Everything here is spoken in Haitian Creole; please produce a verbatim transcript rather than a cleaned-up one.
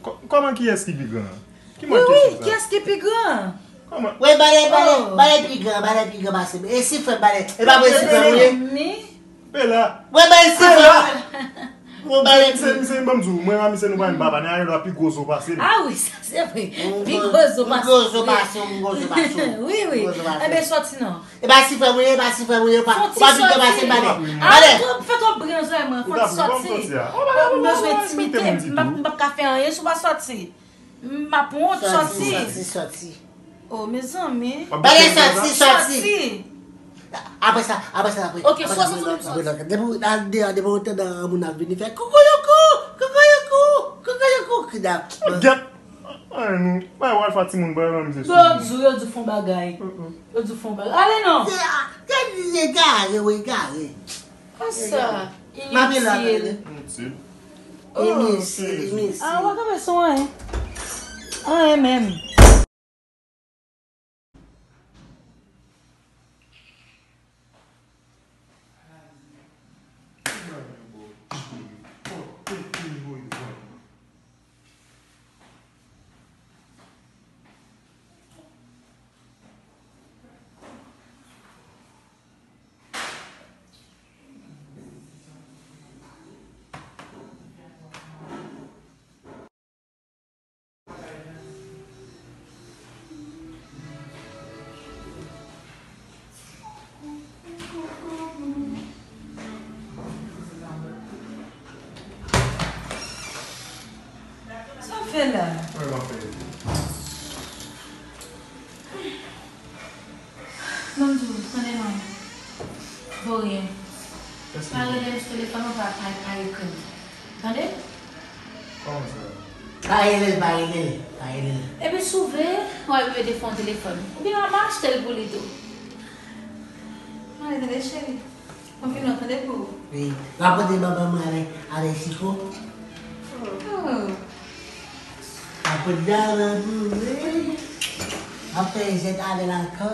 Kò- Kòman, kiyès ki pi gran? Ki mòd kesyon sa? Wi, wi, kiyès ki pi gran? Kòman? Wi, ba l, ba l, oh, ba l pi gran, ba l pi gran pase m. E si frè m, ba l, e pa vre si frè m ou ye? Mezanmi. Pe la. Wi, ba l si frè m. Wi, ba l pi. Misye, misye, ban m di w, mwen a misye nou pa menm papa, ni a yon lwa pi gwo zo pase m. Ah wi, sa se vre. Pi gwo zo pase m. Pi gwo zo pase m, pi gwo zo pase m. Wi, wi. Pi gwo zo pase m. Enben, sòti non. E pa si frè mwen ye, e pa si frè mwen ye, ou pa, ou pa vin pase m, ba l. Fon ti sòti. Ba l. Ah, ou fè twòp bri an zòrèy mwen, fon ti sòti. Ou bezwen entimite m, m ap, m ap ka fè anyen si w pa sòti. M ap wont, sòti. Sòti, sòti, sòti. Oh, mezanmi. Ba l sòti, sòti. Sòti. Apre sa, apre sa, apre. Ok, apre sa, sòti, apre, sòti. Apre, depi w al deyò, depi w tande yon moun ap vini fè kokoyoko, kokoyoko, kokoyoko, kida. Gèt. Ay, nou. Bay Walfa timoun, bay nan misye. Yo di, yo di fon bagay. Yo di fon bagay. Ale non. Se, se, se egare, w egare. Konsa, initil. Initil. Initil, initil. Ah, w ap son anyen. Anyen menm. Sa w fè la? Mwen, m ap fè. Ban m di w, tande non. Voryen. Pa rele m sou telefòn ou, pa, pa, pa ekri m. Tande? Kòman sa? Pa rele l, pa rele l, pa rele l. Epi si w vle, w a rive te fè yon telefòn. Oubyen w a achte l pou li tou. Mwen, tande, cheri. Mwen fin nan tande pou ou. Wi. W ap pote ban ban mwen avèk, avèk sitwon. Oh. W ap pote ban ban mwen. W ap fè zèt avè l ankò.